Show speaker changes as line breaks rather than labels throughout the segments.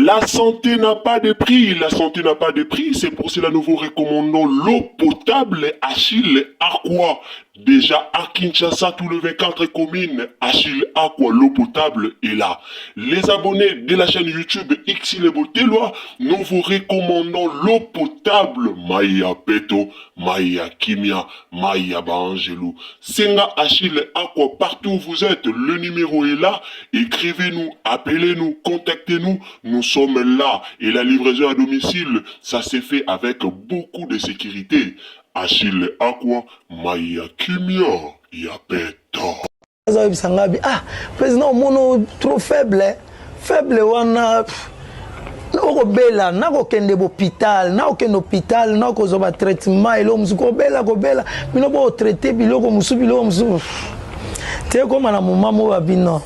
La santé n'a pas de prix, la santé n'a pas de prix, c'est pour cela nous vous recommandons l'eau potable Achille Aqua. Déjà à Kinshasa, tous les 24 communes, Achille Aqua, l'eau potable est là. Les abonnés de la chaîne YouTube Xile Botelwa, nous vous recommandons l'eau potable Maya Peto, Maya Kimia, Maya Baangelou. Senga Achille Aqua, partout où vous êtes, le numéro est là. Écrivez-nous, appelez-nous, contactez-nous. Nous sommes là. Et la livraison à domicile, ça s'est fait avec beaucoup de sécurité. Achille Aqua, Maya Kimia, Yapeto.
azoyebisa ngai bi ah président omono trop faible faible wana okobela nakokende bopital nakokende hôpital nakozwa batraitement eloko mosusu kobela kobela bino botraite biloko mosusu biloko mosusu te ekóma na moma moko ya bino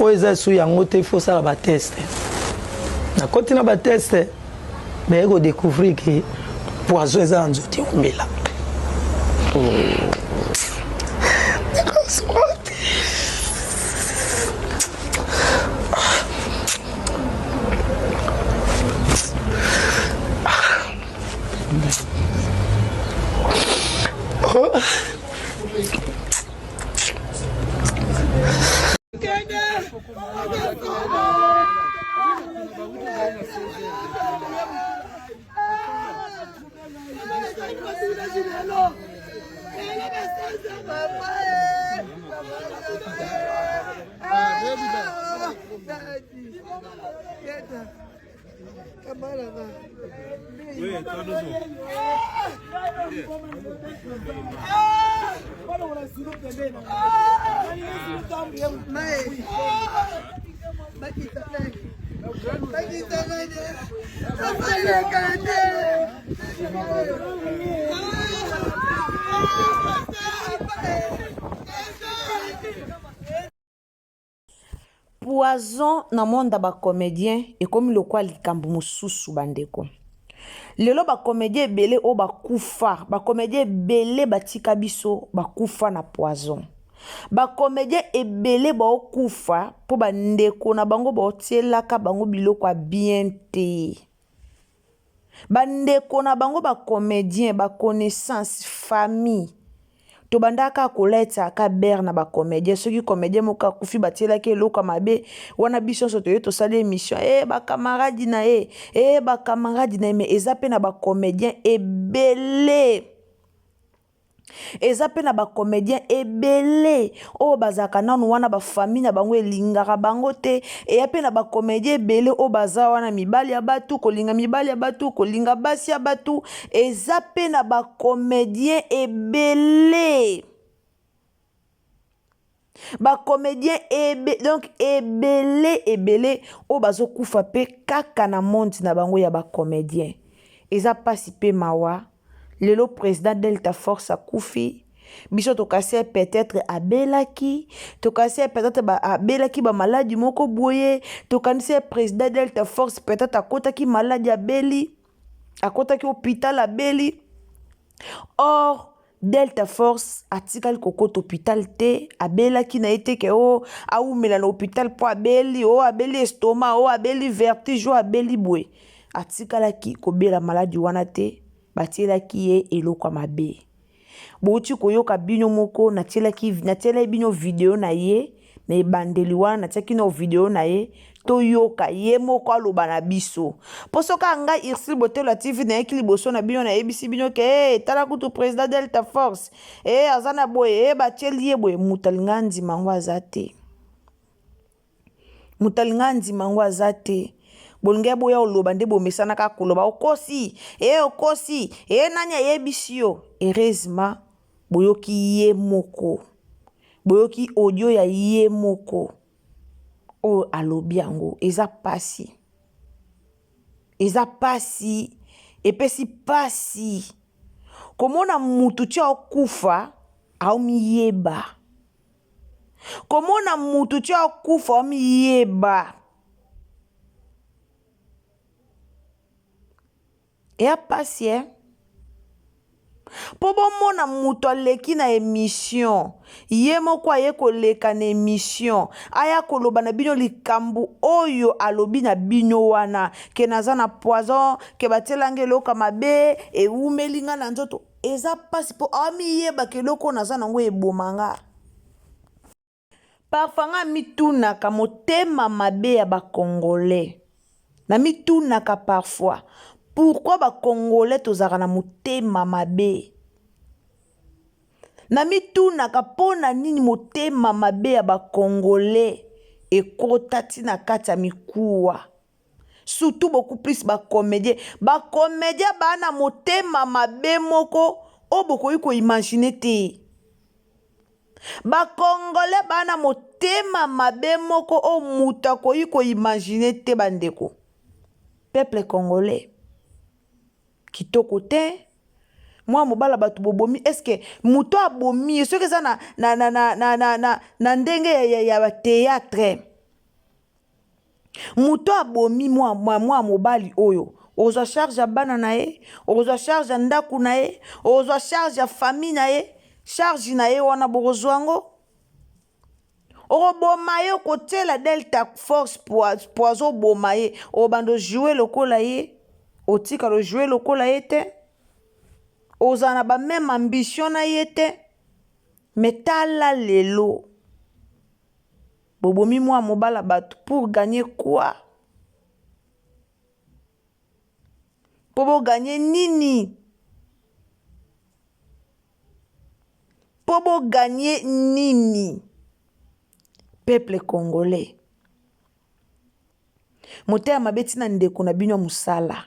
oyo eza esu yango te ifo osala bateste nakoti na bateste baye kodécouvrir ke poison eza na nzoto ekomela
Poison na monde ya ba comedien ekomi lokola likambo mosusu bandeko. Lelo ba comedien ebele oyo bakufa, ba comedien ebele batika biso bakufa na poison. Ba comedien ebele baokufa mpo bandeko na bango baotielaka bango biloko ya bien te. Ba ndeko na bango ba comedien ba connaissance famille tobandaka kaka kolatisa ka bere na ba comedien soki comedien moko akufi batielaki eloko ya mabe wana biso nyonso toye tosali émission e eh, ba camarade na ye e eh, ba camarade na ye mais eza mpe na ba comedien ebele Eza pe na ba comediens ebele oyo bazalaka nanu wana ba famille na bango elingaka bango te eya pe na ba comediens ebele oyo baza wana mibali ya batu kolinga mibali ya batu kolinga basi ya batu eza pe na ba comediens ebele ba comediens ebe donc ebele ebele oyo bazokufa pe kaka na monde na bango ya ba comediens eza pasi pe mawa lelo president delta force akufi biso tokasi ye peut-être abelaki tokasi ye peut-être ba, abelaki bamaladi moko boye tokanisi ye president delta force peut-être akotaki maladi abeli akotaki hôpital abeli or Delta Force atikali kokota hopital te, abelaki na ye te ke o oh, awumela na hopital mpo abeli, o oh, abeli estomac, o oh, abeli vertige, o abeli boye. Atikalaki kobela maladi wana te, batielaki ye eloko ya mabe. Bouti koyoka bino moko, natielaki natielaki bino video na ye na ebandeli wana, natiaki no video na ye toyoka ye moko aloba na biso mpo soki ngai Ursule Botelo ya TV nayeki liboso na bino nayebisi bino ke hey, tala kutu président Delta Force hey, aza na boye hey, batieli ye boye moto alinga andima yango aza te moto alinga andima yango aza te bolingi boya oloba nde bomesana kaka koloba okosi e okosi e nani ayebisi yo heureusement boyoki ye moko boyoki audio ya ye moko oyo alobi yango eza pasi eza pasi epesi pasi komona mutu ti akufa aomiyeba komona mutu ti akufa aomiyeba eya pasi eh? Mpo bomona moto aleki na emission, ye moko aye koleka na emission, aya koloba na bino likambo oyo alobi na bino wana ke naza na poison, ke batiela nga eloko ya mabe, ewumeli nga na nzoto. Eza pasi mpo amiyeba ke eloko oyo naza nango eboma nga. Parfois nga mitunaka motema mabe ya ba congolais. Na mitunaka parfois pourquoi ba congolais tozalaka na motema mabe. Na mitunaka pona nini motema mabe ya ba congolais ekota ti na kati ya mikuwa. Surtout beaucoup plus ba comediens. Ba comediens ba na motema mabe moko oyo bokoki ko imaginer te. Ba congolais ba na motema mabe moko oyo moto akoki ko imaginer te ba ndeko. Peuple congolais kitoko te. Mwana mobala bato bobomi est ce que moto abomi ye soki eza na, na, na, na, na, na, na, na ndenge ya, ya, ya ba theatre Moto abomi mwa mobali oyo, okozwa charge ya bana na ye, okozwa charge ya ndako na ye, okozwa charge ya famille na ye, charge na ye wana bokozwa yango. Okoboma ye, okotiela Delta Force poison oboma ye, obanda ojoue lokola ye, otikala ojoue lokola ye te, ozala na ba meme ambition na ye te, mais tala lelo. Bobomi mwa mobala bato pour gagner quoi? Po bo gagner nini? Po bo gagner nini? Peuple congolais. Motema mabe tina ndeko na bino ya mosala.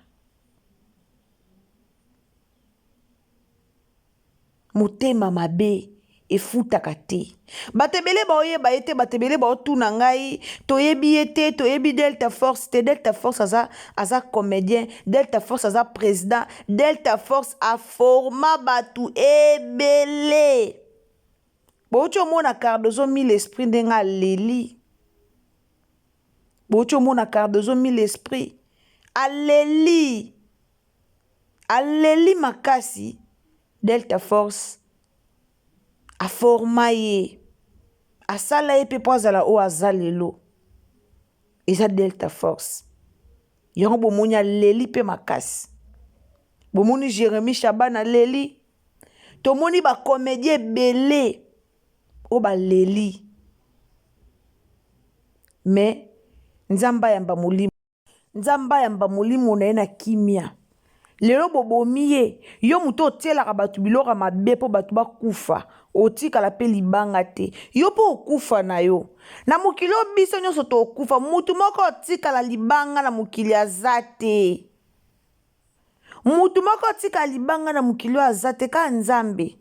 Motema mabe efutaka te. Bato ebele baoyeba ye te, bato ebele baotuna ngai, toyebi ye te, toyebi Delta Force te. Delta Force aza, aza comedien, Delta Force aza president, Delta Force aforma bato ebele. Bouti omona Cardozo mille esprit ndenge aleli. Bouti omona Cardozo mille esprit aleli. Aleli makasi Delta force a forma ye asala ye pe po azala oyo aza lelo eza Delta force yango bomoni aleli pe makasi bomoni Jeremie Shaban aleli tomoni ba comedien ebele oyo baleli mais Nzambe ayamba molimo. Nzambe ayamba molimo na ye na kimia. Lelo bobomi ye, yo moto otielaka bato biloko ya mabe mpo bato bakufa, otikala mpe libanga te. Yo mpe okufa na yo. Na mokili oyo biso nyonso tokufa, moto moko otikala libanga na mokili aza te. Moto moko atikala libanga na mokili oyo aza te, kaka Nzambe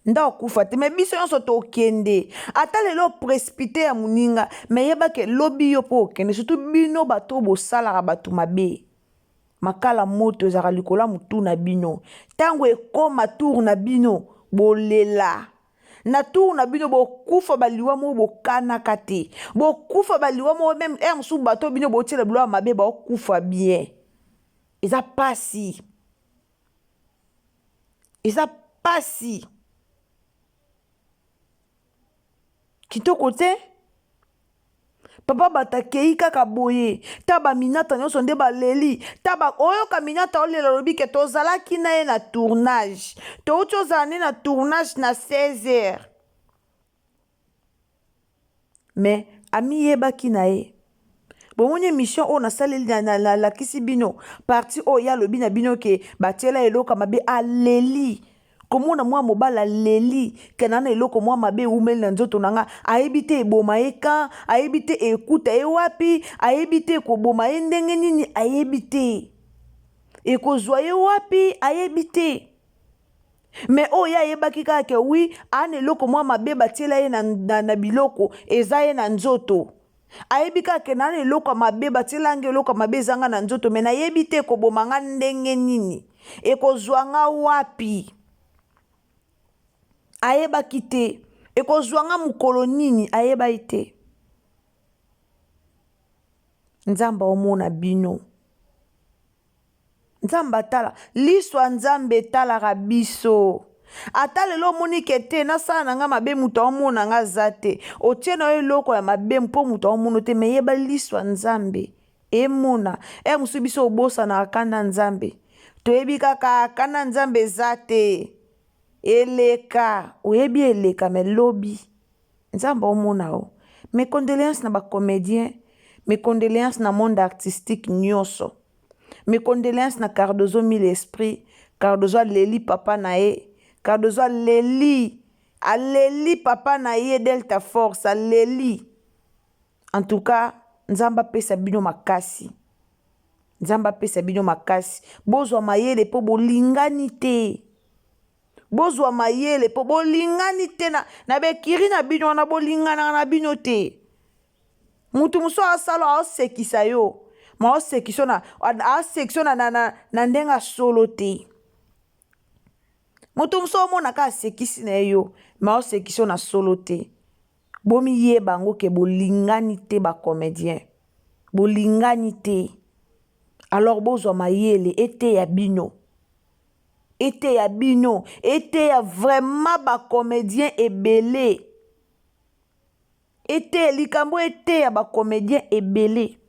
nde akufa te. Me biso nyonso tokende, ata lelo precipite ya moninga, me yeba ke lobi yo mpo okende. Surtout bino bato oyo bosalaka bato mabe, makala moto ezalaka likolo ya motu na bino. Ntango ekoma tour na bino, bolela na tour na bino, bokufa baliwa moko bokanaka te, bokufa baliwa moko meme heure mosusu bato bino botiela biloko ya mabe baokufa bien. Eza pasi, eza pasi, kitoko te. Papa bato akei kaka boye, ta ba minata nyonso nde baleli, ta ba oyoka minata olela olobi ke tozalaki na ye na tournage, touti ozala nde na tournage na 16 heures. Mais amiyebaki na ye. Bomoni emission oyo nasaleli nalakisi bino partie oyo ye alobi na bino ke batiela eloko ya mabe aleli komona mwa mobali aleli ke na na eloko mwa mabe ewumeli na nzoto na nga ayebi te eboma ye kan ayebi te ekuta ye wapi ayebi te ekoboma ye ndenge nini ayebi te ekozwa ye wapi ayebi te. Mais oyo ye ayebaki kaka ke oui aa na eloko mwa mabe batiela ye na, na, na biloko eza ye na nzoto. Ayebi kaka ke naa na eloko ya mabe batiela nga eloko ya mabe eza nga na nzoto mais nayebi te ekoboma nga ndenge nini, ekozwa nga wapi. Ayebaki te ekozwa nga mokolo nini, ayebaki te. Nzambe aomona bino. Nzambe atala liso ya Nzambe etalaka biso. Ata lelo omoni ke te nasala na nga mabe moto aomona nga aza te. Otie na yo eloko ya mabe mpo moto aomona te me yeba liso ya Nzambe emona. Heure mosusu biso obosanaka kanda Nzambe. Toyebi kaka kanda Nzambe eza te. Eleka, oyebi eleka me lobi Nzambe aomona yo. Mes condoléances na ba comediens, mes condoléances na monde artistique nyonso. Mes condoléances na Cardozo mille esprit. Cardozo aleli papa na ye. Cardozo aleli. Aleli papa na ye Delta Force aleli. En tout cas, Nzambe apesa bino makasi. Nzambe apesa bino makasi. Bozwa mayele po bolingani te. Bozwa mayele po bolingani te na, na bekiri na bino wana bolinganaka na bino te. Mutu mosusu asala aosekisa yo ma aosekisa na aosekisa na, na, na, na ndenge ya solo te. Moto mosusu omonaka asekisi na ye yo ma aosekisa na solo te. Bomiyeba yango ke bolingani te ba comedien. Bolingani te. Alors bozwa mayele eteya bino. Eteya bino, eteya vraiment ba comedien ebele. Eteya likambo eteya ba comedien ebele.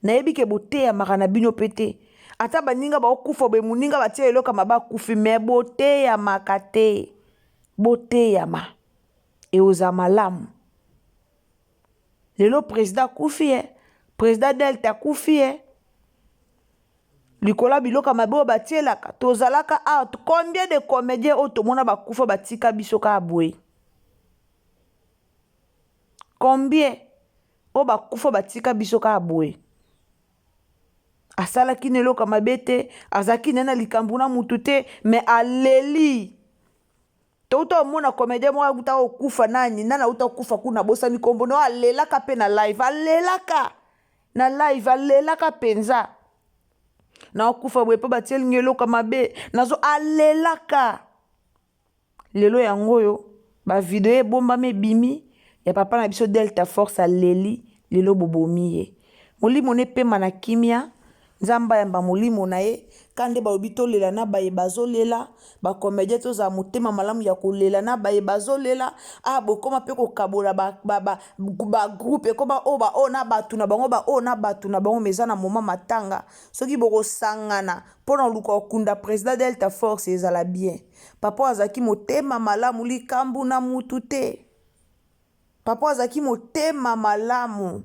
Nayebi ke boteyamaka na bino pe te. Ata baninga baokufa boye moninga batia eloko mabe akufi me boteyamaka te. Boteyama. Ekozala malamu. Lelo president akufi eh. President Delta akufi eh. Likolo ya biloko ya mabe oyo batielaka tozalaka awa combien de comediens oyo tomona bakufa batika biso kaka boye combien oyo bakufa batika biso kaka boye asalaki na eloko ya mabe te azalaki naye na likambo na mutu te me aleli touta omona comedien moko akuta kokufa nani nani auta kokufa kuna abosani nkombo no alelaka mpe na live alelaka na live alelaka mpenza nakokufa boye mpo batieli ngai eloko ya mabe nazo alelaka Lelo yango oyo ba video ebombami ebimi ya papa na biso Delta Force aleli lelo bobomi ye. Molimo ne pema na kimia. Nzambe ayamba molimo na ye. Ka nde balobi tolela na baye bazolela ba comedien tozala motema malamu ya kolela na baye bazolela. Ah bokoma pe kokabola ba, ba, ba, ba groupe ekoma oyo ba oyo na bato na bango ba oyo na bato na bango mais eza na moment matanga soki bokosangana mpo na koluka kokunda president Delta Force ezala bien. Papa oyo azalaki motema malamu likambu na mutu te. Papa oyo azalaki motema malamu.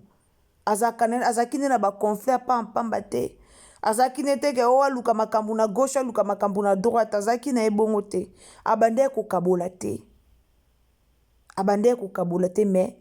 Azalaka azalaki nde na ba conflit ya pamba pamba te. Azalaki nde te ke oh aluka makambu na gauche aluka makambu na droite azalaki na ye bongo te. Abandaki kokabola te. Abandaki kokabola te mais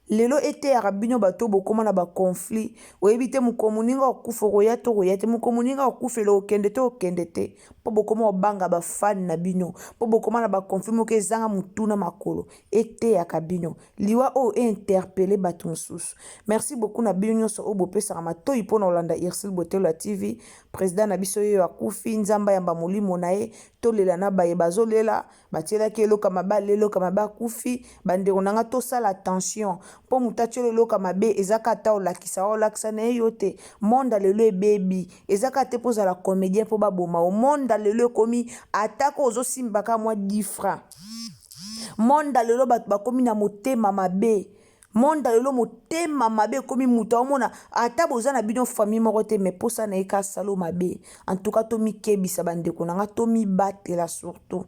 lelo eteyaka bino bato oyo bokoma na ba conflit oyebi te mokolo moninga okufa okoya to okoya te mokolo moninga okufela okende to okende te mpo bokoma kobanga ba fan na bino mpo bokoma na ba conflit moko ezanga motu na makolo eteyaka bino liwa oyo e interpelle bato mosusu merci beaucoup na bino nyonso oyo bopesaka matoi mpo na kolanda Ursule Botelo ya TV president na biso yeyo akufi nzambe ayamba molimo na ye tolela na baye bazolela Batielaki eloko ya mabe aleli eloko ya mabe akufi ba ndeko na nga tosala attention po moto atiela eloko ya mabe eza kaka ata olakisa olakisa na ye yo te monde ya lelo ebebi eza kaka te po ozala comedien po baboma yo monde ya lelo ekomi ata ko ozosimba kaka mwa 10 francs monde ya lelo bato bakomi na motema mabe Monde ya lelo motema mabe ekomi mutu aomona ata boza na bino famille moko te mais posa na ye ka asala yo mabe en tout cas tomikebisa ba ndeko na nga tomibatela surtout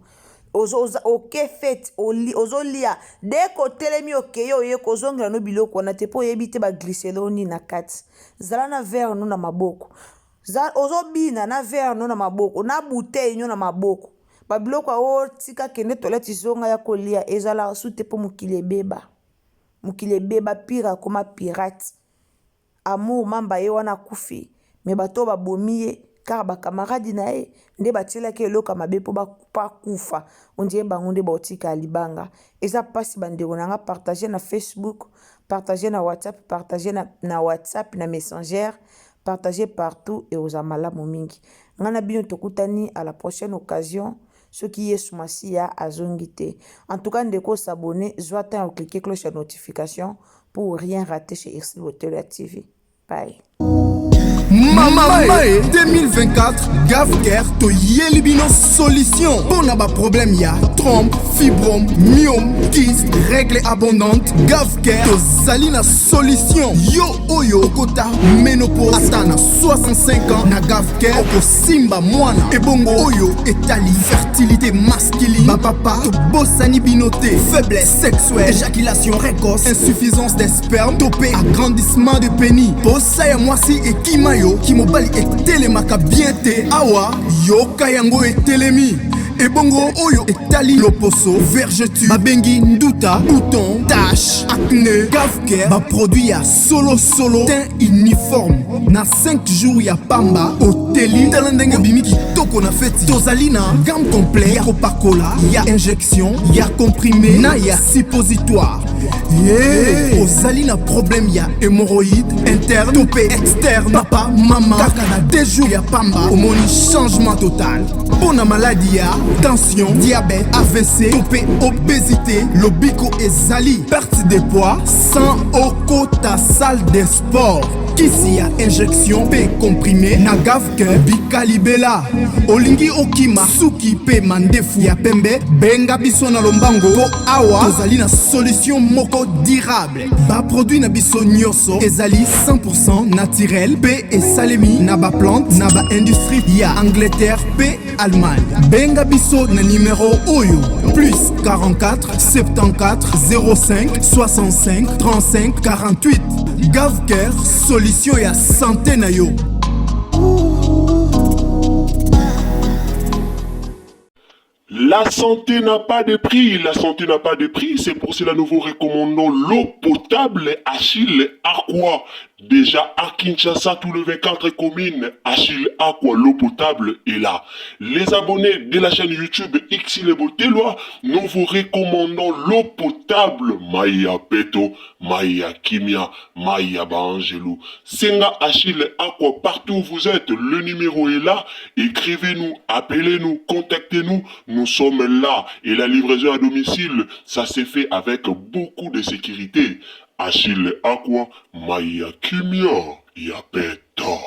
oke fete ozolia dès que otelemi okei oye kozongela no biloko wana te po oyebi te ba glisele yo nini na kati zala na verre no na maboko ozobina na verre no na maboko na bouteille no na maboko ba biloko ya o tika kende toilette zonga ya kolia ezalaka su te po mokili ebeba. Mokili ebeba pire akoma pirate. Amour mamba ye wana akufi mais bato oyo babomi ye kaka ba camarade na ye nde batielaki eloko ya mabe mpo akufa on dirait bango nde baotika ya libanga. Eza mpasi bandeko na nga partage na Facebook, partage na WhatsApp, partage na, na WhatsApp na Messenger, partage partout ekozala malamu mingi. Nga na bino tokutani à la prochaine occasion. Soki yesu masiya azongi te. En tout cas ndeko s'abonner zwa temps ya ko cliquer cloche ya notification pour rien rater chez Ursule Botelua TV. Bye.
Mama Mae 2024 Gavcare toyeli bino solution mpo na baproblème ya trompe, fibrome, myome, kyste, règle abondante. Gavcare tozali na solution. Yo oyo okota ménopause ata na 65 ans, na Gavcare okosimba mwana. Ebongo oyo etali fertilité masculine, bapapa tobosani bino te. Faiblesse sexuelle, éjaculation précoce, insuffisance des sperme to mpe agrandissement de pénis, posa ya mwasi ekima yo, kimobali etelemaka bien te, awa yoka yango etelemi. Ebongo oyo etali loposo, vergeture babengi nduta, bouton, tache, acné, Gavcare baproduit ya solosolo, teint uniforme na 5 jours ya pamba oteli. Tala ndenge obimi kitoko na feti. Tozali na gamme complet ya kopakola, ya injection, ya comprimé na ya suppositoire. Yeah. Ozali na problème ya hémorroïde interne to mpe externe, papa, mama, kaka na 2 jours ya pamba omoni changement total. Mpo na maladi ya tension, diabète, AVC to mpe obésité, lobiko ezali. Perte de poids sans okota salle de sport, kisi ya injection mpe comprimé na Gavcare bikalibela. Olingi okima suki mpe mandefu ya pembe, benga biso na lombango mpo awa tozali na solution moko durable. Baproduit na biso nyonso ezali 100 naturel mpe esalemi na baplante na baindustrie ya Angleterre mpe Allemagne. Benga biso na numero oyo: plus 44 74 05 65 35 48. Gavcare, solution ya santé na yo.
La santé n'a pas de prix, la santé n'a pas de prix, c'est pour cela nous vous recommandons l'eau potable Achille Aqua. Déjà à Kinshasa, tous les 24 communes, Achille Aqua, l'eau potable est là. Les abonnés de la chaîne YouTube Xile Boteloi, nous vous recommandons l'eau potable Maya Peto, Maya Kimia, Maya Baangelou. Senga Achille Aqua, partout où vous êtes, le numéro est là. Écrivez-nous, appelez-nous, contactez-nous. Nous sommes là. Et la livraison à domicile, ça s'est fait avec beaucoup de sécurité. Achille Aqua, Maya Kimia, Yapeto.